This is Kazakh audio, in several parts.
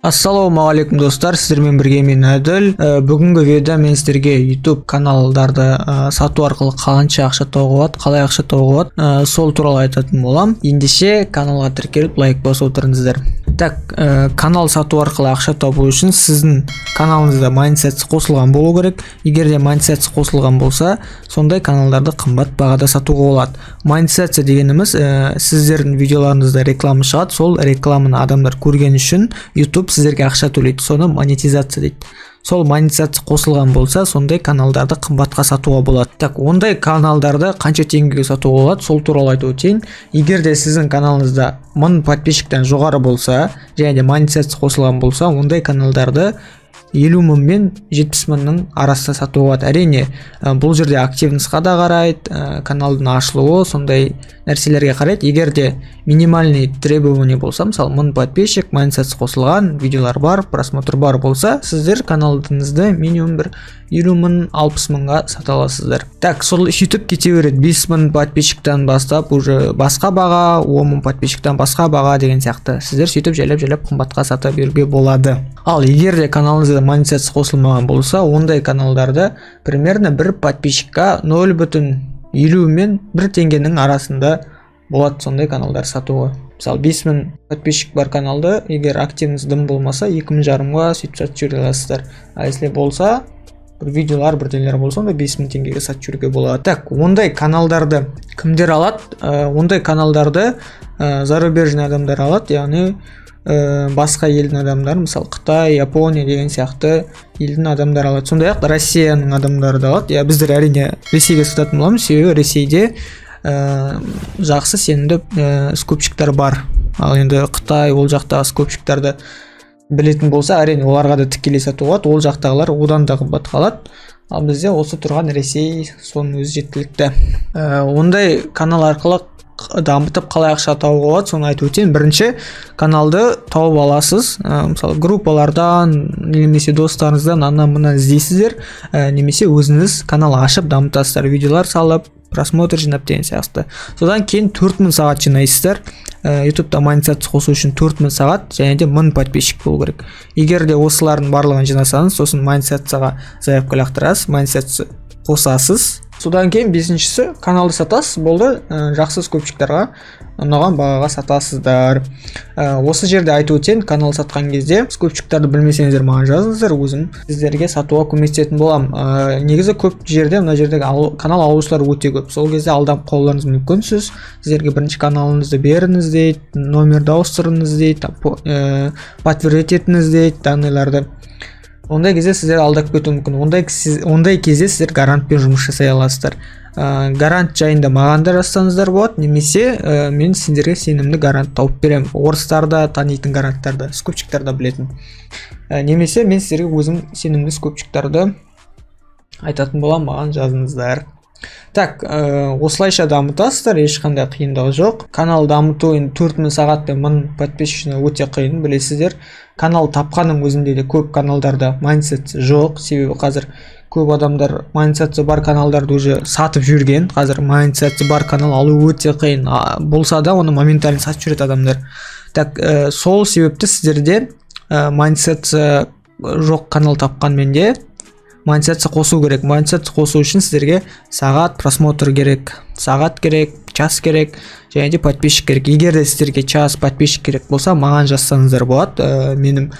Ассалаумағалейкум, достар! Сіздермен бірге мен, Әділ. Бүгінгі видеода мен сіздерге YouTube каналдарды сату арқылы қанша ақша табуға болады, қалай ақша табуға болады, сол туралы айтатын боламын. Ендеше каналға тіркеліп, лайк басып отырыңыздар. Так, канал сату арқылы ақша табу үшін сіздің каналыңызда монетизация қосылған болу керек. Егер де монетизация қосылған болса, сондай каналдарды қымбат бағада сатуға болады. Монетизация дегеніміз сіздердің видеоларыңызда реклама шығады, сол рекламаны адамдар көрген үшін YouTube сіздерге ақша төлейді, соны монетизация дейді. Сол монетизация қосылған болса, сондай каналдарды қымбатқа сатуға болады. Так, ондай каналдарды қанша теңгеге сатуға болады, сол туралы айтып өтейін. Егер де сіздің каналыңызда 1000 подписчиктен жоғары болса және де монетизация қосылған болса, ондай каналдарды 50 000 мен 70 000-ның арасында сатуға болады. Әрине, бұл жерде активностьқа да қарайды, каналдың ашылуы, сондай нәрселерге қарайды. Егер де минимальный требование болса, мысалы, 1000 подписчик, монетизация қосылған, видеолар бар, просмотр бар болса, сіздер каналыңызды минимум бір 50 000, 60 000-ға сата аласыздар. Так, сол сөйтіп кете береді: 5000 подписчиктен бастап уже басқа баға, 10 000 подписчиктен басқа баға деген сияқты. Сіздер сөйтіп жайлап жайлап қымбатқа сата беруге болады. Ал егер де каналыңызда монетизация қосылмаған болса, ондай каналдарды примерно бір подписчикқа 0,50 мен 1 теңгенің арасында болады сондай каналдар сатуға. Мысалы, 5000 подписчик бар каналды, егер активность дым болмаса, 2500-ға сөйтіп сатып жібере аласыздар. А если болса, бір видеолар, бірдеңелер болса, онда 5000 теңгеге сатып жіберуге болады. Так, ондай каналдарды кімдер алады? Ондай каналдарды зарубежный адамдар алады, яғни басқа елдің адамдары, мысалы, Қытай, Япония деген сияқты елдің адамдары алады. Сондай ақ Россияның адамдары да алады. Иә, біздер, әрине, Ресейге сататын боламыз, себебі Ресейде жақсы сенімді скупщиктар бар. Ал енді Қытай, ол жақтағы скупщиктарды білетін болса, әрине, оларға да тікелей сатуға болады, ол жақтағылар одан да қымбатқа алады. Ал бізде осы тұрған Ресей, соның өзі жеткілікті. Ондай канал арқылы дамытып, қалай ақша табуға болады, соны айтып өтейін. Бірінші каналды тауып аласыз, мысалы, группалардан немесе достарыңыздан ана мына іздейсіздер, немесе өзіңіз канал ашып дамытасыздар, видеолар салып, просмотр жинап деген сияқты. Содан кейін 4000 сағат жинайсыздар. Ютубта монетизация қосу үшін 4000 сағат және де 1000 подписчик болу керек. Егер де осылардың барлығын жинасаңыз, сосын монетизацияға заявка лақтырасыз, монетизация қосасыз. Содан кейін бесіншісі, каналды сатасыз, болды. Жақсы скупщиктарға ұнаған бағаға сатасыздар. Осы жерде айтып өтейін: канал сатқан кезде скупщиктарды білмесеңіздер, маған жазыңыздар, өзім сіздерге сатуға көмектесетін боламын. Негізі көп жерде, мына жердегі канал алушылар өте көп, сол кезде алданып қалуларыңыз мүмкін. Сіздерге бірінші каналыңызды беріңіз дейді, номерді ауыстырыңыз дейді, там, подтвердить етіңіз дейді данныйларды. Ондай кезде сіздер алдап кетуі мүмкін. Ондай кезде сіздер гарантпен жұмыс жасай аласыздар. Гарант жайында маған да жазсаңыздар болады немесе мен сендерге сенімді гарант тауып беремін, орыстар да танитын гаранттарды, скупщиктар да білетін, немесе мен сіздерге өзім сенімді скупщиктарды айтатын боламын, маған жазыңыздар. Так, осылайша дамытасыздар, ешқандай қиындығы жоқ. Канал дамыту енді 4000 сағат пен 1000 подписчик өте қиын, білесіздер. Канал тапқанның өзінде де көп каналдарда монетизация жоқ, себебі қазір көп адамдар монетизация бар каналдарды уже сатып жіберген. Қазір монетизация бар канал алу өте қиын, болса да, оны моментально сатып жібереді адамдар. Так, сол себепті сіздерде монетизация жоқ канал тапқанмен де монетизация қосу керек. Монетизация қосу үшін сіздерге сағат, просмотр керек, сағат керек, час керек және де подписчик керек. Егер де сіздерге час, подписчик керек болса, маған жазсаңыздар болады. Менің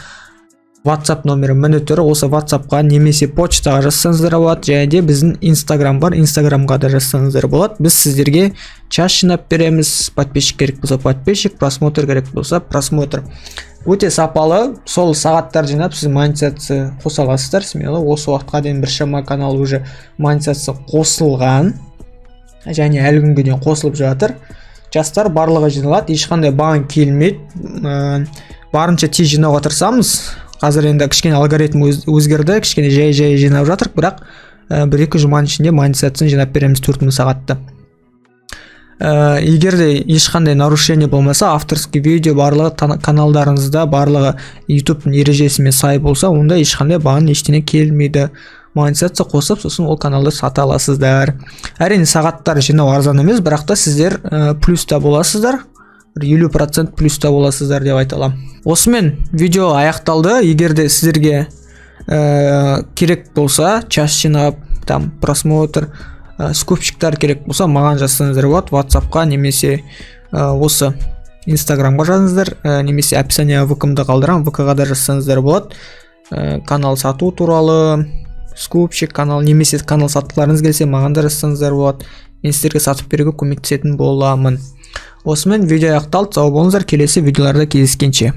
WhatsApp номерім міне тұр, осы WhatsAppқа немесе почтаға жазсаңыздар болады және де біздің Инстаграм бар, Инстаграмға да жазсаңыздар болады. Біз сіздерге час жинап береміз, подписчик керек болса подписчик, просмотр керек болса просмотр. Өте сапалы сол сағаттар жинап, сіз монетизация қоса аласыздар смело. Осы уақытқа дейін біршама канал уже монетизация қосылған және әлі күнге дейін қосылып жатыр. Жастар барлығы жиналады, ешқандай бан келмейді. Барынша тез жинауға тырысамыз. Қазір енді кішкене алгоритм өзгерді, кішкене жай жай жинап жатырық, бірақ 1-2 жұманың ішінде монетизацияны жинап береміз 4000 сағатты. Егер де ешқандай нарушение болмаса, авторский видео барлығы каналдарыңызда барлығы ютубтың ережесімен сай болса, онда ешқандай бан, ештеңе келмейді. Монетизация қосып, сосын ол каналды сата аласыздар. Әрине, сағаттар жинау арзан емес, бірақ та сіздер плюста боласыздар. бір 50% плюста боласыздар деп айта аламын. Осымен видео аяқталды. Егер де сіздерге керек болса, час жинап, там просмотр, скупщиктар керек болса, маған жазсаңыздар болады WhatsAppқа немесе осы Инстаграмға жазыңыздар, немесе описание ВК-мды қалдырамын, ВК-ға да жазсаңыздар болады. Канал сату туралы, скупщик канал немесе канал сатқыларыңыз келсе, маған да жазсаңыздар болады, мен сіздерге сатып беруге көмектесетін боламын. Осымен видео аяқталды. Сау болыңыздар, келесі видеоларда кездескенше.